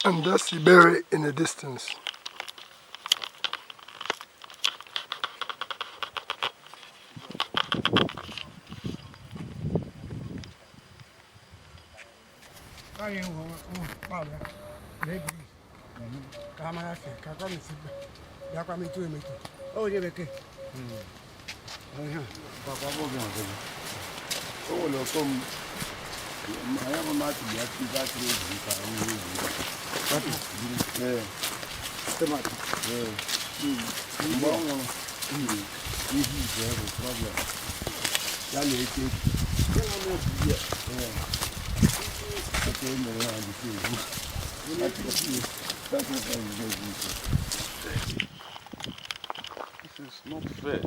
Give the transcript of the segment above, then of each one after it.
And that's Igbere in the distance. This is not fair.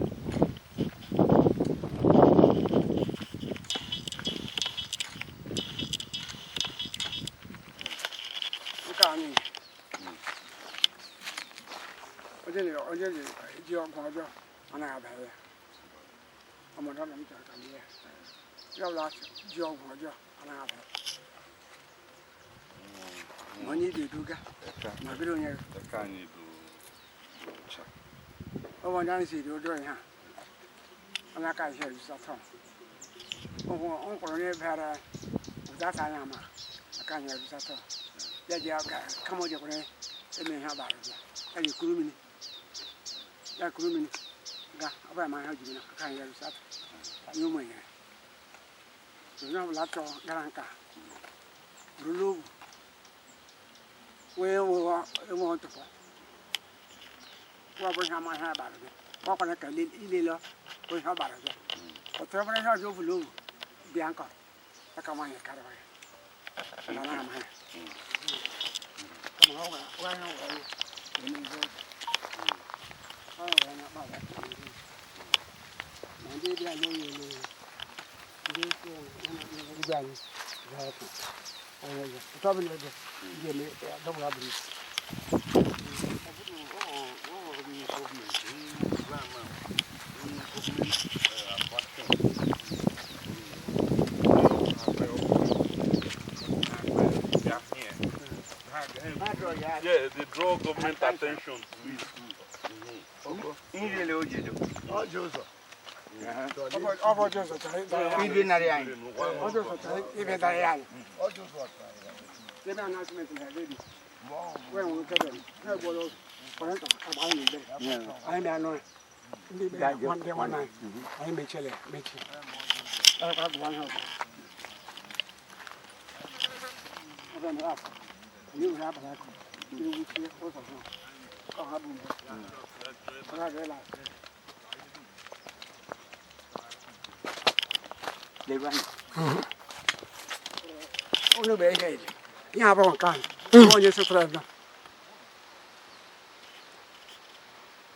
Yeah, they draw government attention to it.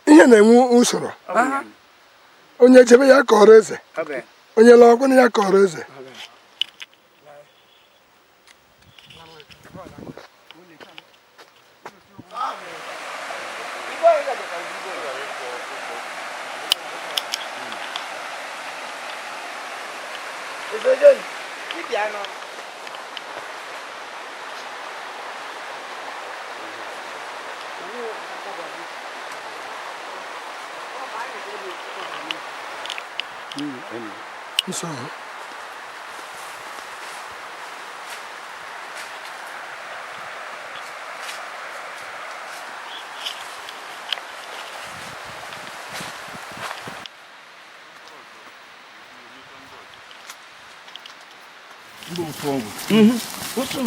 Ihe na-enwe usoro. Onye chebe ya kọrọ eze. Onye lọọ ọkụ ya kọrọ eze. Nso.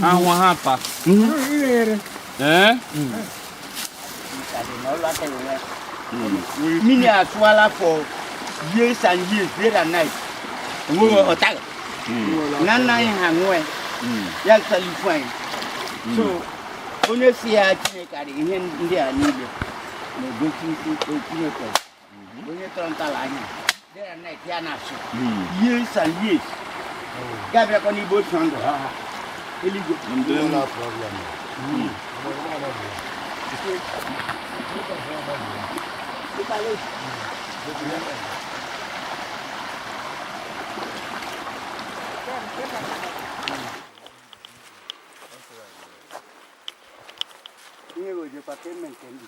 Ahụ ha pa. Mmiri asụwala for years and years, day and night. Enweghị ọtaghị. Na nna anyị ha nwee ya salifu anyị. So onye si ya Chineke adịghị ihe ndị a niile na-egosi isi Chineke. Onye tọrọ ntọala ahịa day and night ya na-asụ years and years. Ga bịakwa n'igbe otu ndụ ha ha eluigwe. Ihe ojekwa ka eme nke ndị.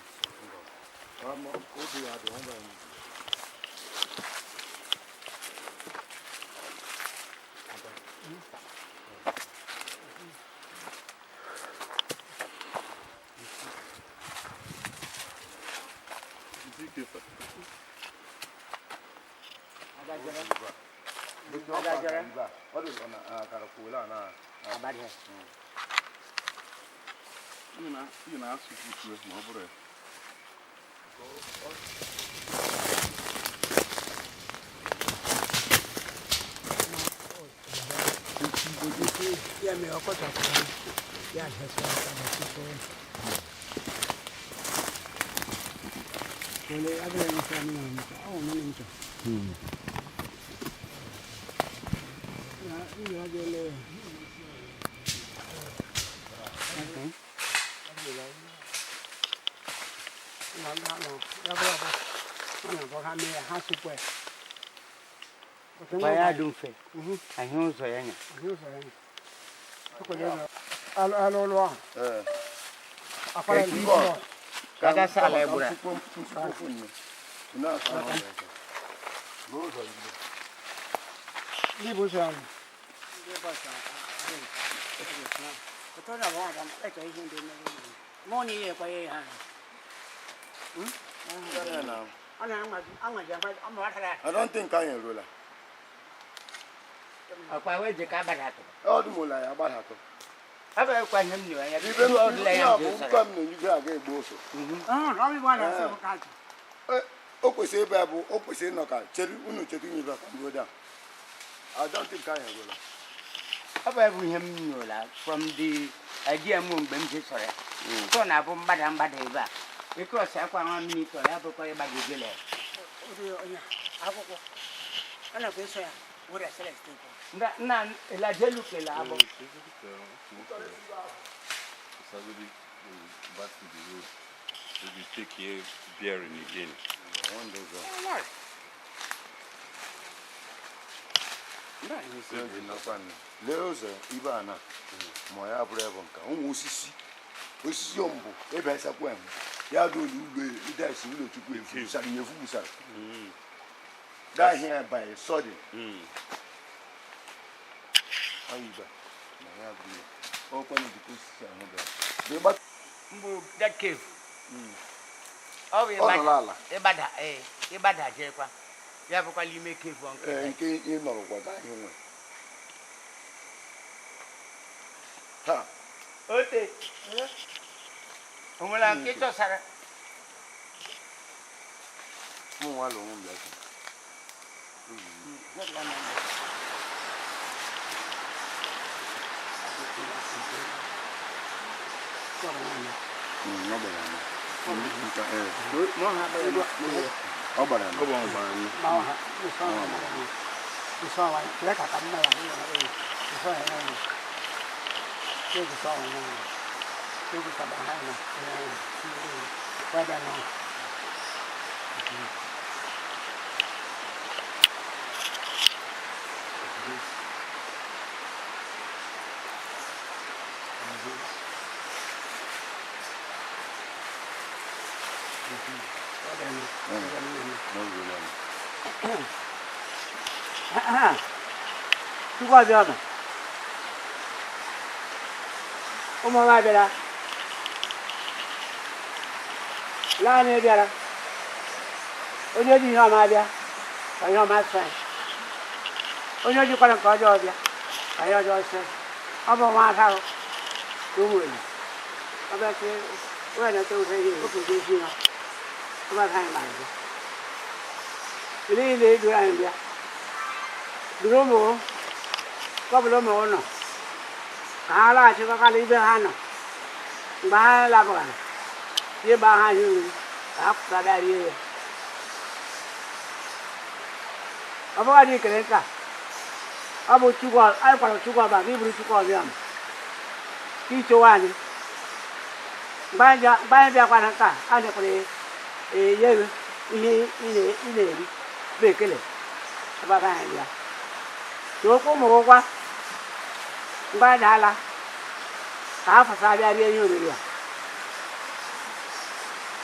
Ya dị mfe ahịa ụzọ ya nya. I don't think I enroll. Ọkwa wee je ka agbada atọ. Ọ dị m ụlọ ya agbada atọ. Abịakwa ihe m nyere ya. Ibe m ya bụ nkwa m na-enyigwe aga egbu oso. O kwesịrị ebe a bụ o kwesịrị ịnọ ka chere unu chetu inye ka m ruo. I don't think I enroll. Ọ bụ ebe ihe m nyola from the idea m mgbe m sọrọ ya. Ọ na-abụ mgbada mgbada ebe a. Ịkrọs akwa nwa mmiri tọrọ ya bụkwa ịgbada ejele ya. Akwụkwọ. Ọ na-ekwe ịsọ ya. Na la jelu ke la abo. Back to the road. Maybe take here bearing again. Lee ụzọ ibe a na ma ya bụrụ ebe nka ụmụ osisi osisi mbụ ebe esakwa emu ya dị ụlọ ụlọ ịdasi ụlọ chukwu efusara ya efusara. That here by sudden. That cave. Oh, ịgbada ịgbada jekwa. Ya bụkwa n'ime cave nke. Nke ị nọrọ kwa ga ihe nwe. Ha. Ote. O nwere nke chọsara. Mụ nwa lụ onwe m bịa. Chukwu abịa ma ụmụ ọma bịara laanị bịara onye ji ihe ọma bịa ka ihe ọma sọ ya onye jikwara nke ọjọọ bịa ka ihe ọjọọ sọ ya ọ bụ nwa asa ahụ ka ụmụ enyi ọ bịa sị wee nata ụzọ ihe okenye isi ya ọ bụ anyị mara bịa niile duru anyị bịa duru ụmụ kọbụla ụmụ nọ ka ha laghachikọkala ibe ha nọ mgbe ha labụghara ihe gbaa ha ihe oriri ka ha pụta bịa rie ya ọ bụghị dị ikere nka ọ bụ Chukwu anyị kwara Chukwu ọba ka iburu Chukwu ọbịa ma ka ichewa anyị mgbe anyị bịakwara nka anyị kwara enye ihe ị na-eri bụ ekele ebe anyị bịa tụọkwa ụmụ ụgwa mgbe anyị daala ka ha fasa bịa rie ihe oriri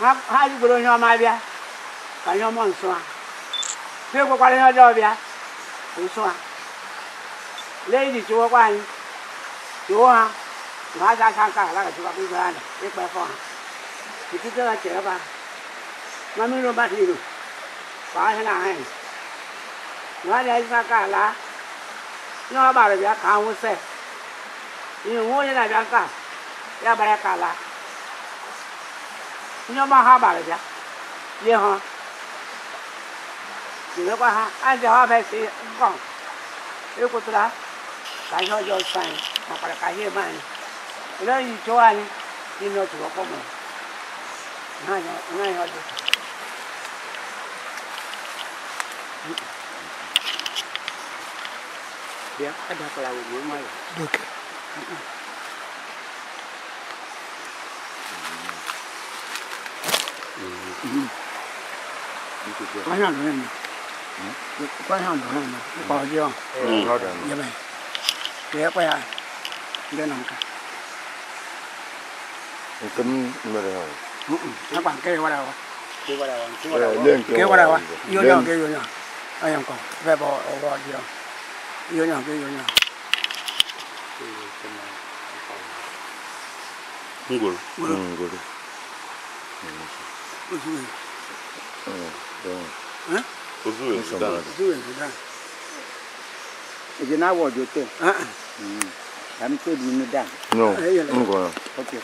a ha jigboro onye ọma bịa ka ihe ọma nso ha ha ekwekwara ihe ọjọọ bịa ka nso ha lee iji chụwakwa anyị chụọ ha mgbe ha ga-aka nka alaghachikwa ibe ha na ịkpa efọ ha ikike ha chere ebe ha ma mmiri mmadụ iro kwa ahịa na ahịa mgbe ha na-ejikwa aka ala ihe ọ gbara bịa ka ha nwụsị ihe nwe onye na-abịa nka ya gbara ka ala ihe ọma ha gbara bịa nye ha jirekwa ha aja ha bịa nkọ ekwetara ka ihe ọjọọ sọ anyị makwara ka ihe eme anyị ele anyị chọwa anyị n'ime otu ọkpọ mụrụ na ihe ọjọọ. Bịa adakwala ugbo nwayọ. Okay. Ngoro. No, ngoro. Okay.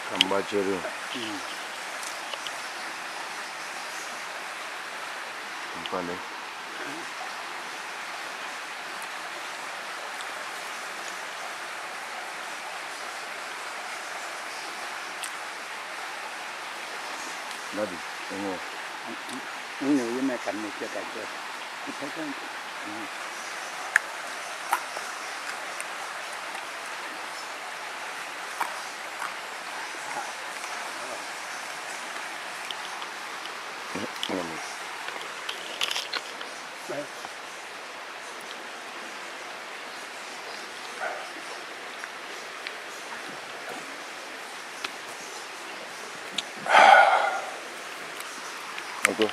Kambachere. Mpane. Nadi, engo. Engo yeme kanne cheta cheta. Okay.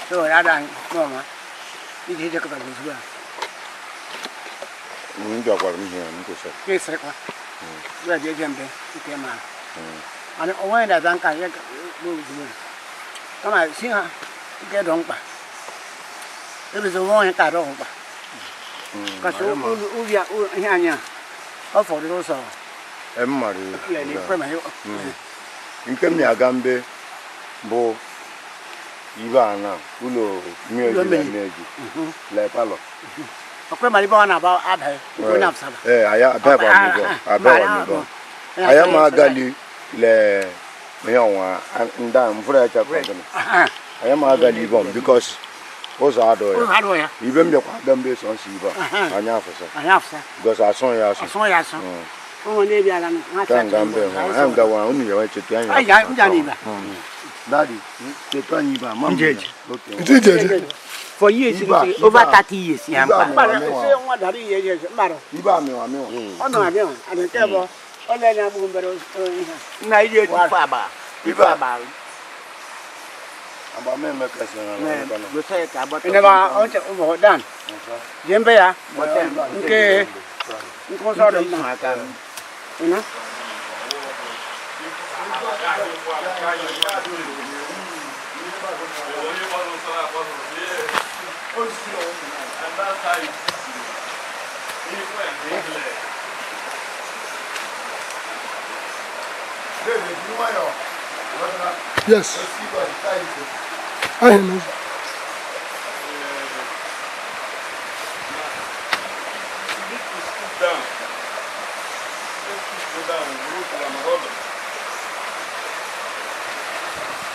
So ya da n'ọma iji ejekọta ozugbo a. M bịakwara m ihe m kwụsịrị. Ka esirikwa ya dị eje mbe nke mara mana onwe na-abịa nka ya ozugbo kama si ha nke dọ mkpa ebezo nwa onye ka dọ mkpa kasi ubi ihe anya ọ fọdụrụ ụzọ m mara nke m na-aga mbe bụ ibe a na ụlọ mmiri le palọ. Ọkwe mara ibe ọ na-aba abalị onye absaba. Ee, aya abịa migo abịa migo aya ma agali le ihe ọnwa ndị a mfụrụ ya chakwa gịnị aya ma agali ibe m because ụzọ adọ ya ibe m bịakwa abịa mbe sọ nsọ ibe a anya afụsa because asụ ya asụ asụ ya asụ ụmụ na-ebi ala ha ka nga mbe ha ha ngawa unu ya nwe chetu anyị anyị nja n'ibe. Daddy, chetu anyị ibe a ma m Njeje. For years, over 30 years. Ibe a mịwa mịwa. Ọ nọ abịa adị nke bụ ọ na-enye agbụghị mbere ihe. Nna ije tupu agba. Ibe a. Agba m emeka si na Ene ba ọ bụ dan. Je mbe ya nke nke ụzọ dị mma. Ina? Yes. I am.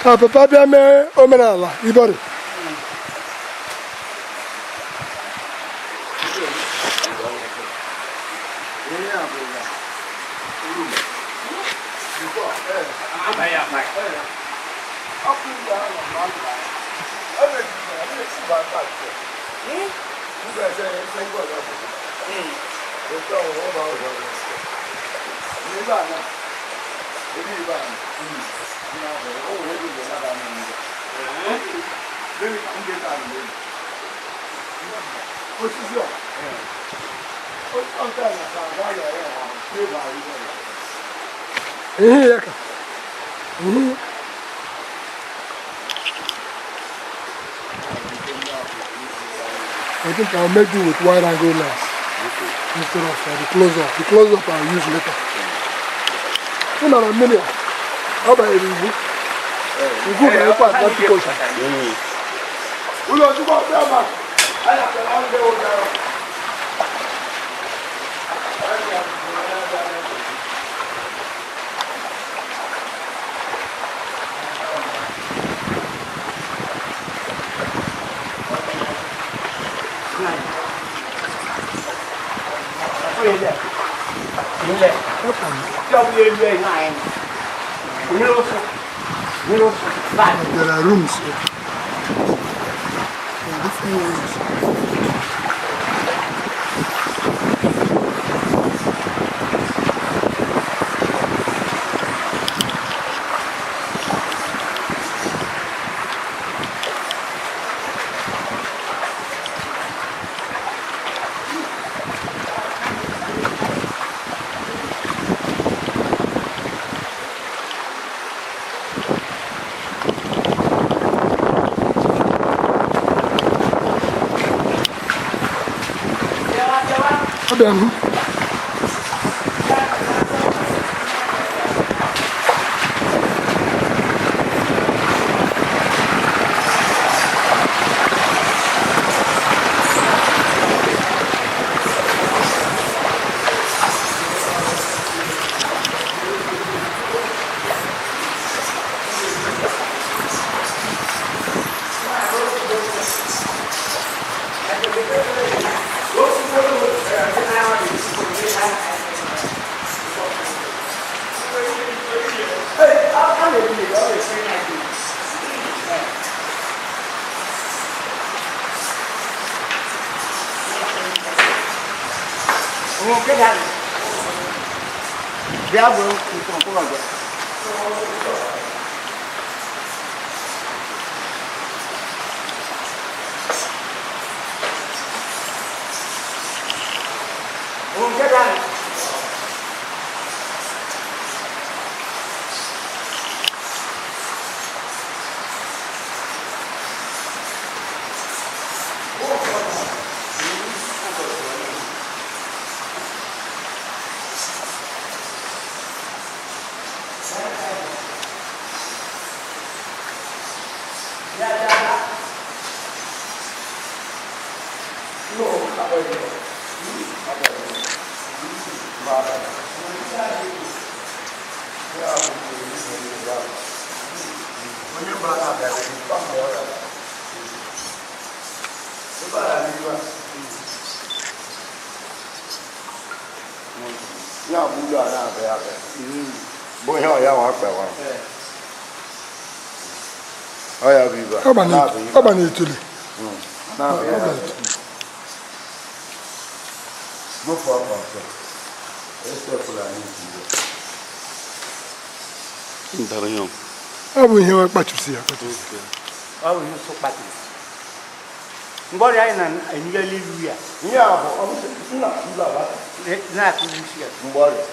Ka papa bịa mee omenala Ibori. Ihe ya ka. I think I'll make do with wide angle lens instead of the close up. The close up I'll use later. Unu na mmiri a, ọ banyere ugwu. Ugwu banyekwa Atlantic Ocean. Ụlọ Chukwu ọbịa ma anyị akara ndị ụgara. There are rooms here. There are different rooms. Nke dị. Ya bụ ụlọ a na-abịa abịa bụ ihe ọya nwa kpewa ọya bụ ibe a. Na-abịa ibe a. Ọba na-etuli. Na-abịa ya. Go for it, Except for the Ọ bụ ihe kpachusi ya kpachusi. Ọ bụ ihe nsọ kpatara. Mgbe ọrịa anyị na-enyighala ilu ya. Ihe a bụ ọ bụ nna ụlọ ala na-akụzi isi ya. Mgbe ọrịa.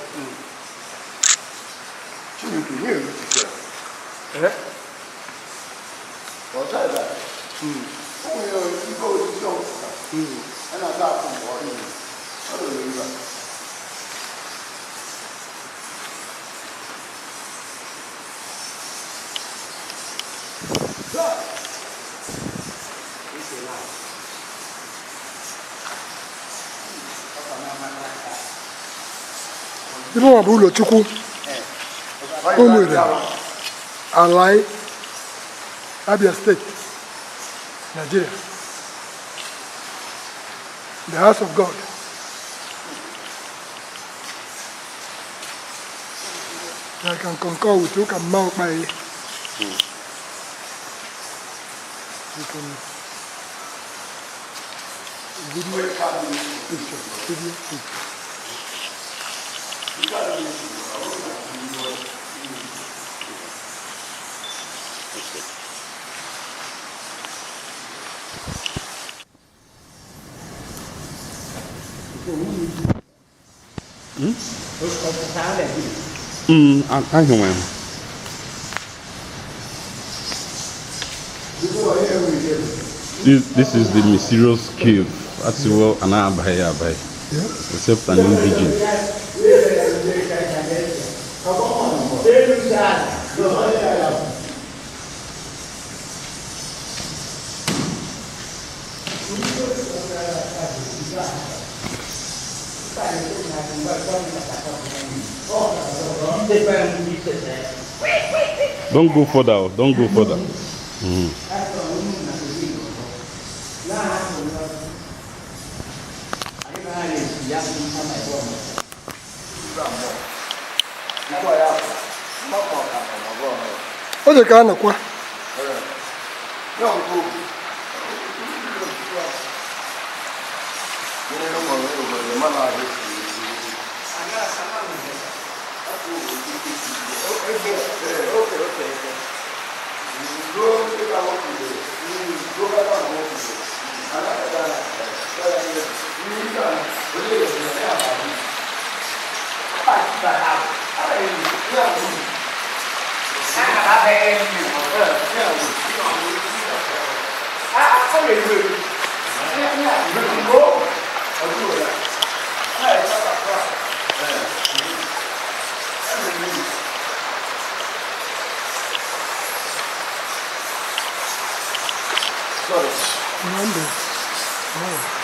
Chineke ihe eruchicha. Ọcha ebe a. O nwere ibe osisi ọkụka. A na-ata akụ mgbe ọrịa. Ọ dị ebe a. Ibe nwa bụ ụlọ Chukwu Ụmụire, Alai, Abia State, Nigeria. The house of God. I can concur with you, can mount my. You can video picture, video picture. Ahụ nwere m. This is the mysterious cave. That's well, and I abaghị, except an indigene. Don't go further. Don't go further. Ọ dị ka a nọkwa. Monday. Oh.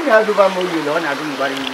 Na-adụba m oyi na ọ na-adụ m gbara iwu.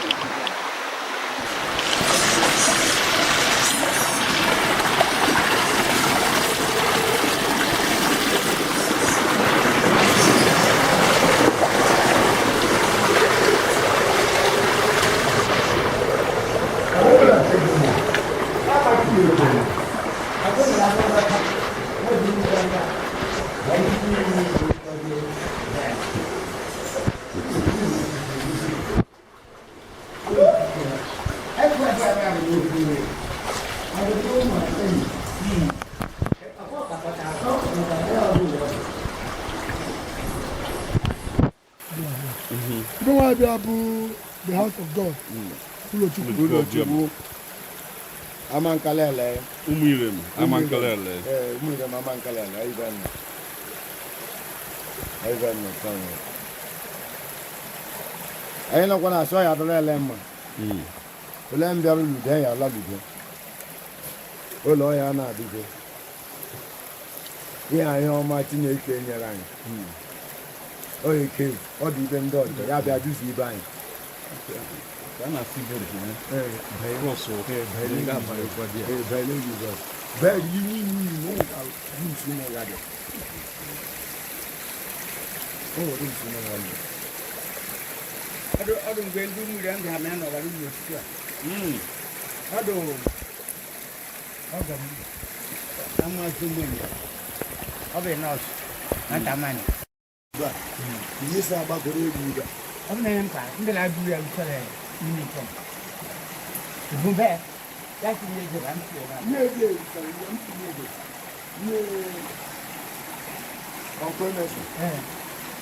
Ibe nwa bịa bụ the house of God. Ụlọ Chukwu. Ụlọ Chukwu. Amankalele. Ụmụ Irem Amankalele. Ee, Ụmụ Irem Amankalele, ibe nọ. Ibe nọ taa. Anyị nọkwa na asọ ya adọrọ ele mma. Ole m bịara lude ya ala lude. Ụlọ ya na-adịgo. Ihe anyị ọma Chineke nyere anyị. O eke ọ dị ibe ndị ọzọ ya bịa duzie ibe anyị. Ka a na-asị ibere ha. Ee, Cross o. Ee, Ga-abanyekwa di ya. Ee, bẹ́ẹ̀ ló yìí bẹ́ẹ̀. Bẹ́ẹ̀ yìí ní yìí ní òun ká yìí sí ní ìyá rẹ̀. Ó wọ́n tó sí ní ìyá rẹ̀. Ọdụ mgbe ndị ụmụ Irem bịara mee n'ọbara ụlọ osisi a. Ọdụ ọgọ m amasị mgbe ọ bụ nọọsụ nwata mmanụ. Ihe sị agbagoro egwu ụda. Ọ bụ na ihe mkpa ndị na-abụ ya usoro uniform. Ebube ya si nye ego ka m si ebe a. Ihe ebe sara ihe m tinye ego. Ihe Ọkụ emesụ. Ee.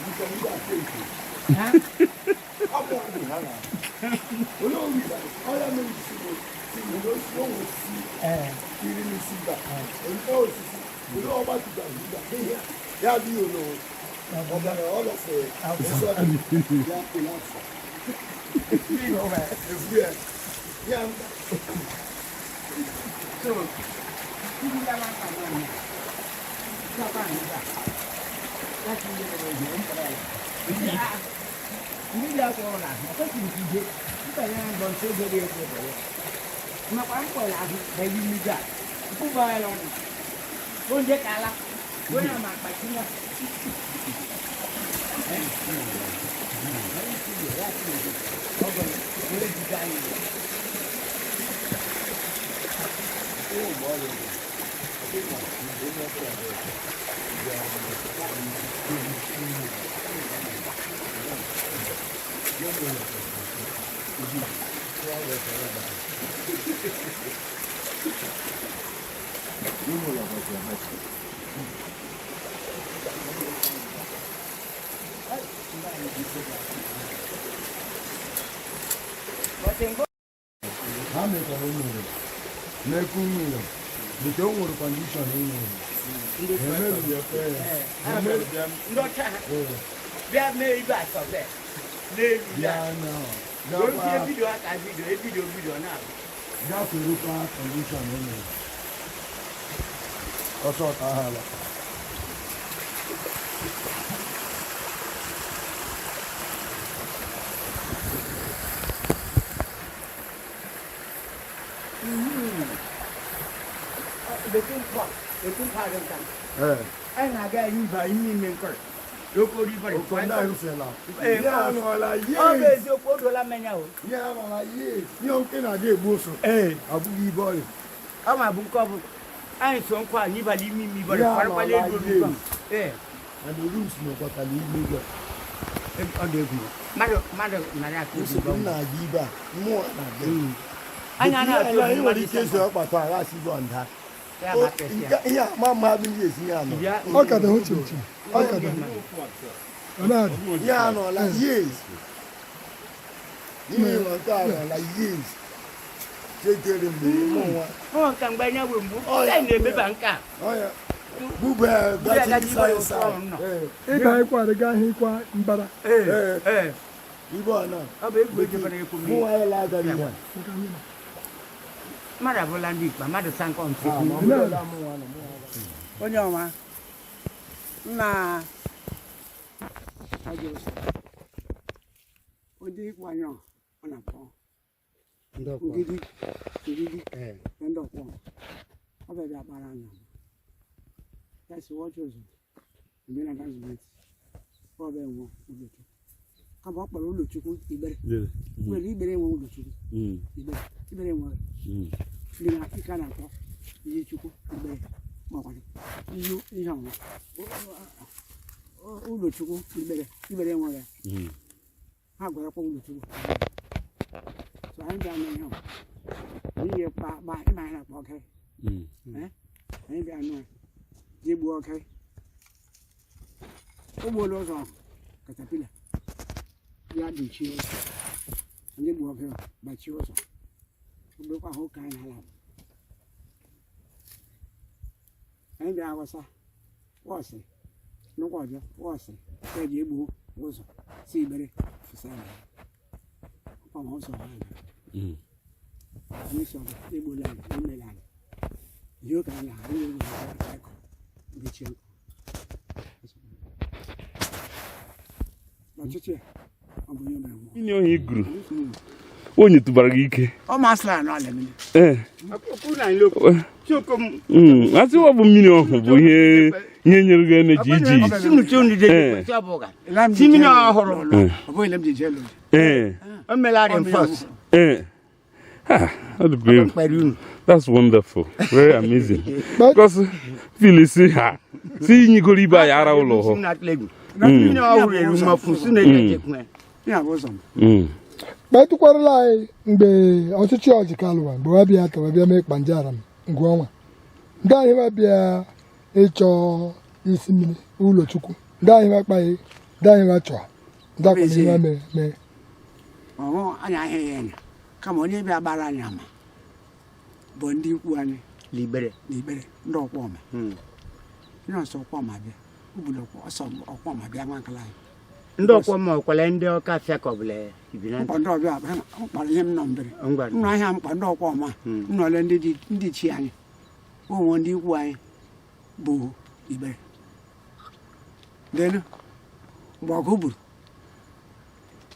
nke ndị aka eke. Ha? Ọ bụ ọdụ ha na. Onye obi ọya mere isi bụ onye osisi o nwere osisi Ee. iri n'isi mba. Onye osisi onye ọgba tụga mba ihe ya adịghị ono ọbara ọlọsị ọsọ ya kụlapsụ. Efu ya ya mba. So, ndị na-ama mma mma. Chọkwa anyị ebe a. Ya si nye ego ego m kpọrọ ya. Ndị dị akwa ụlọ ahụ, ọ kwesịrị ka ije. Mkpa ya mbọ nso oge dị ego bụ ya. Makwa m kpọrọ ahụ na iwu mmiri a. Nkwụba ya ọnụ. Onye ka ala. Onye ama akpati ya. Ha mekwara ụmụ Irem. Mekwa ụmụ Irem. Nke o nwere condition e nwere. Emerụ ya fe ya. Ndị ọcha ha bịa mee ibe asọbe n'elu Bịa ya. na Wee tie gakwa vidio aka vidio, ebidio vidio na-abụ. gaferukwa condition e nwere. Ọsọ ọta ha ala. Ee. Anyị na-aga anyị ba ime ime nkọrọ. Ọ bụ eziokwu, o doola mmanya o. Ihe anọla ihe ihe nke na-adị egbu ụsụ abụghị ibe ọrịa. Ọ ma bụ nke ọ bụ anyị so nkwa anyị ịbala ime ime ibọrị Ya kwarịkwala nọla ego ihe. n'ugbo. Ee. And the rooms nọkwatara ime ebe a. Ọ dị egwu, mmadụ mmadụ narị akụ. Nsogbu m na-aga ibe a, mmụọ na-abịa. Anya na-atụ Ihe egwu anyị nwere mmadụ ike ise. ịzụ ọkpatụ agha asị bụ nda. Ya ma kesịa. Ihe a ma mmadụ ndị esi ya anọ. Bịa. Ọ ka dị hụ chimchim, ọ ka dị ọ na-adị. Ihe anọla years. Ihe ịnọ nke anọla years. Chetere mgbe mụ nwa. Ọ nka mgbe anya wee mgbu Ọ ya. anyị na-emeba nke a. Ọya. Bube Bube gachi gachi sayịsa. ịsa nọ. Ịba ịkwa adịga ahịa ịkwa mbara. Ee, ee. Ibe ọ na. Ọ bụ egwu ejebere ekwu Mụ mmiri. nwa ya la-agara ihe a. Mmadụ abụla ndị ikpa mmadụ sa nkọ ntị. Ah, ma ọ bụrụ na mụ nwa nọ, mụ nwa agara. Onye ọma nna ajọ ụsọ ụdị ịkpụ anya ọ na-akpọ ngidi ngidi na ndị ọkwọ ọ bịa kpara anya ya si wọchị ụzọ eme na dazment ọ bịa nwe ụlọchukwu, kama ọ kpọrọ ụlọchukwu Igbere nwere Igbere nwe ụlọchukwu Igbere Igbere nwere ndị na ike a na-akpọ ihe chukwu Igbere makwana ihe ihe ọnwa ụlọchukwu Igbere Igbere nwere ya ha gwarakwa ụlọchukwu. So anyị bịa nụ ihe anyị yi kpa kpa ịma anyị na-akpọ ọkịrị. Anyị bịa nụ ya jee gbuo ọkịrị, o gbuola ụzọ caterpillar ya dochie ụzọ. Anyị gbuo ọkịrị gbachie ụzọ ogbekwa ahụ ụka anyị ala. Anyị bịa aghọsa wọsị nnukwu ọjọ wọsị ya ji egbu ụzọ si Igbere fụsa ya ọkwa ma ụzọ ha gara. Anyị sọrọ egbola anyị emela anyị ihe ụka anyị ahụ anyị egbu ha mechie nkụ n'ọchịchị a, ọ bụ ihe mere mmụọ. Mmiri ohi guru onye tụbara gị ike. Ọ masịrị na ọlị mmiri. Ee. Okwu na nlokwu choko m. Asị ọ bụ mmiri ọhụ bụ ihe ihe nyere gị energy iji Sinu Eh. ọbụga si mmiri ọhụrụ. Ọ bụghị ile m ji jee lụ. Ee. O mela reinforce. Ee, ha ọ dịkwa egwu. Kpere unu. That's wonderful, very amazing, because feel si ha si nyigoro ibe anyị ara ụlọ Si hụ. na atụla egwu mmiri ọhụrụ eru mafu si na echekwa. Ya bụ ụzọ m. Kpetụkwarala anyị mgbe ọchịchị ọjị kalụwa mgbe wa bịa ka wa bịa mee kpanjara m ngụ ọnwa ndị anyị wa bịa ịchọ isi mmiri ụlọ chukwu, ndị anyị wa kpaghị, ndị anyị wa chọọ, ndị akwa ihe wa mere mee. Ọhụ anyị ahịa ya anya kama onye bịa gbara anyị ama bụ ndị ikwu anyị Libere. Na Igbere ndị ọkwọ ọma ndị ọsọ ọkwọ ọma bịa ugbulu ọsọ ọkwọ ọma bịa nwa nkala anyị. Ndị ọkwọ ma ọkwala ndị ọka afịa ka ọbụla ibina. Mkpa ndị ọbịa ha mkpara ihe m nọ mbere. Ngwa. Nnọ ahịa mkpa ndị ọkwọ ọma nnọle ndị dị ndị chi anyị ụmụ ndị ikwu anyị bụ Igbere denu mgbe ọgụ gburu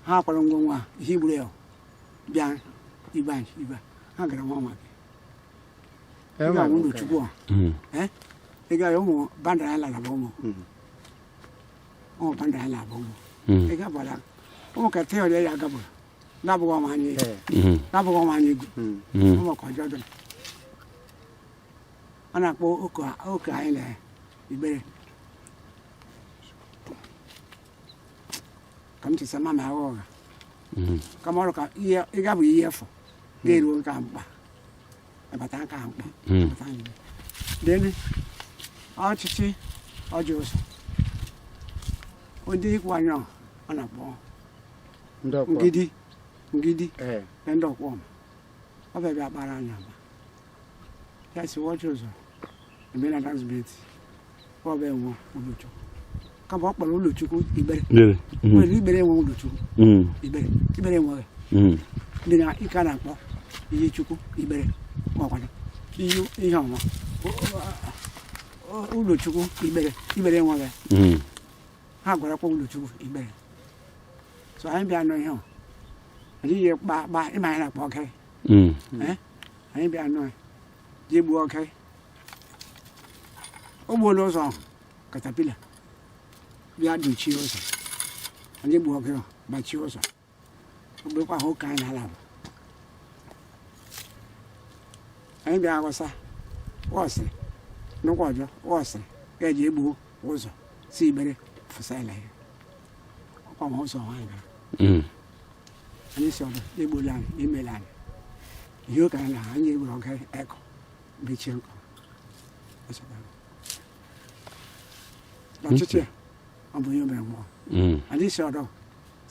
ha kwara ngwongwo a ihe gburu ya bịa ibe anyị ibe ha gara nwa nwa gị ị ga-ahụ ụlọ chukwu a. Ị ga ụmụ bandara anyị lara bụ ụmụ ụmụ bandara anyị lara bụ ụmụ ị ga-abara ụmụ ka tee ọrịa ya agabụrụ na-abụghị ọnwa anyị na-abụghị ọnwa anyị egwu ụmụ ka ọjọọ dị ọ na-akpọ oke anyị na Igbere ka m chesa mama agha ụgha kama ọrụ ka ihe ị ga bụ ihe efu ga-eruo nka mkpa ịbata nka mkpa ịbata anyị deni ọchịchị ọjị ụzọ ụdị ikwu anyị ọ na-akpọ Ndị ọkwọ. Ngidi ngidi na ndị ọkwọ ọma ọ bịa bịa kpara anyị ama ya si wọchị ụzọ eme na dazbet ọ bịa nwe ụlọchukwu kama ọ kpọrọ ụlọchukwu Igbere nwere Igbere nwe ụlọchukwu Igbere Igbere nwere ndị na ike a na-akpọ ihe chukwu Igbere makwana ihe ihe ọnwa ụlọchukwu Igbere Igbere nwere ya ha gwarakwa ụlọchukwu Igbere. So anyị bịa nụ ihe ọ anyị yi kpa kpa ịma anyị na-akpọ ọkịrị. Anyị bịa nụ ya jee gbuo ọkịrị, o gbuola ụzọ caterpillar. Bịa dochie ụzọ. Anyị gbuo ọgịrọ gbachie ụzọ. Ogbekwa ha ụka anyị n'ala bụ. Anyị bịa ghọsa wọsị nnukwu ọjọ wọsị ga-eji egbuo ụzọ si Igbere fụsaila ya. Ọkwa ma ụzọ anyị gara. Anyị si ọdụ egbuola anyị, emela anyị. Ihe ụka anyị na anyị egburu ọga ekọ mechie nkọ. N'ọchịchị a, ọ bụ ihe mere mmụọ. Anyị si ọdọ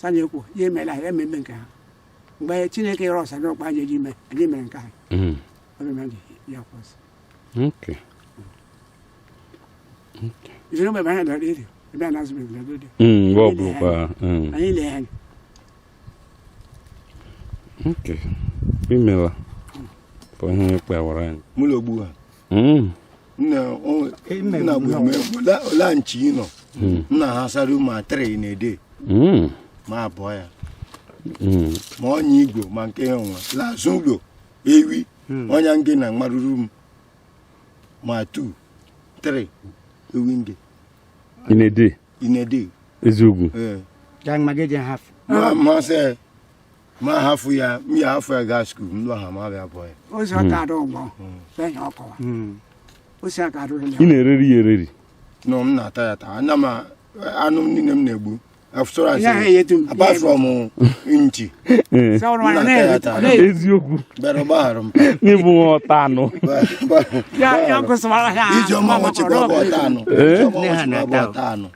sanye ekwu ya emela ya ememe nke ha. Mgbe Chineke rọsa ọsa n'ọkpa anyị eji mee, anyị mere nke anyị. Ọ bụ mere ya kwụsị. Ifere mgbe anyị dọrọ redio, ebe a na-azụ mebiri redio. Mgbe ọ bụrụkwa. Anyị lee anya. Okay. Imela for ihe kpawara anyị. Mụ na ogbu ha. Nna nna bụ eme ola nchi nọ. Nna ha sara ma 3 na ede. Ma abụọ ya. Ma ọnya igwe ma nke ya nwa. Lazụ ụlọ ewi ọnya nge na mmarụrụ m ma 2 3 ewi nge. Ị na-ede? Ị na-ede. Eziokwu. Ee. Ja magede half. Ma ma sị ma hafụ ya m ya hafụ ya gaa skuul m lọ ha ma bịa bụọ ya. Ụzọ ka adụ ụgbọ. Fee ọkọwa. Ụzọ ka adụ Ị na-ereri ya ereri. Nọ m na-ata ya taa ana m anụ niile m na-egbu. Ihe ahụ eyetu m. Apart from nchi. Eziokwu. Bịara gbaghara m. N'ịbụ nwa ọta anụ. Ya gụsịwara ya. Ijeọma nwechikwa bụ ọta anụ. Ijeọma nwechikwa bụ ọta anụ.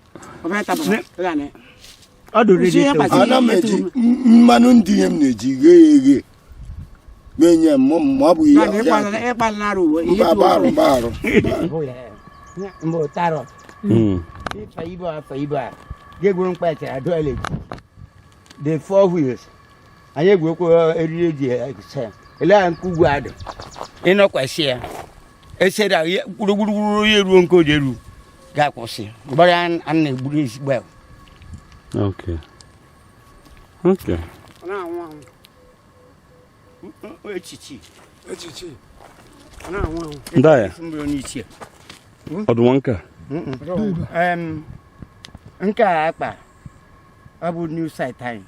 Ọ dụrụ Uche ya kpatara. Ana m eji mmanụ ndị ihe m na-eji ghee ya eghe. Menye m ma ọ bụghị ya. Ịkpalara uwe. Mba gbarụ gbarụ. Mgbe ụtarọ. Ịfa ibe afa ibe a. Ga-egwuru mkpa echere adụ eleji. The four wheels. Anyị egwurekwa eriri eji ese. Ele a nke ugwu adụ. Ịnọkwasị ya. Esere ya gburugburu ya eruo nke o ji eru. Ga-akwụsị. Mgbara a na-egburu ezigbo ya. Okay. Okay. Ọ na-anwụ anwụ. Echichi. Echichi. Ọ na-anwụ anwụ. Ndaya. Mbụrụ n'ichie. Ọdụnwa nka. Nke a akpa ọ bụ new site anyị.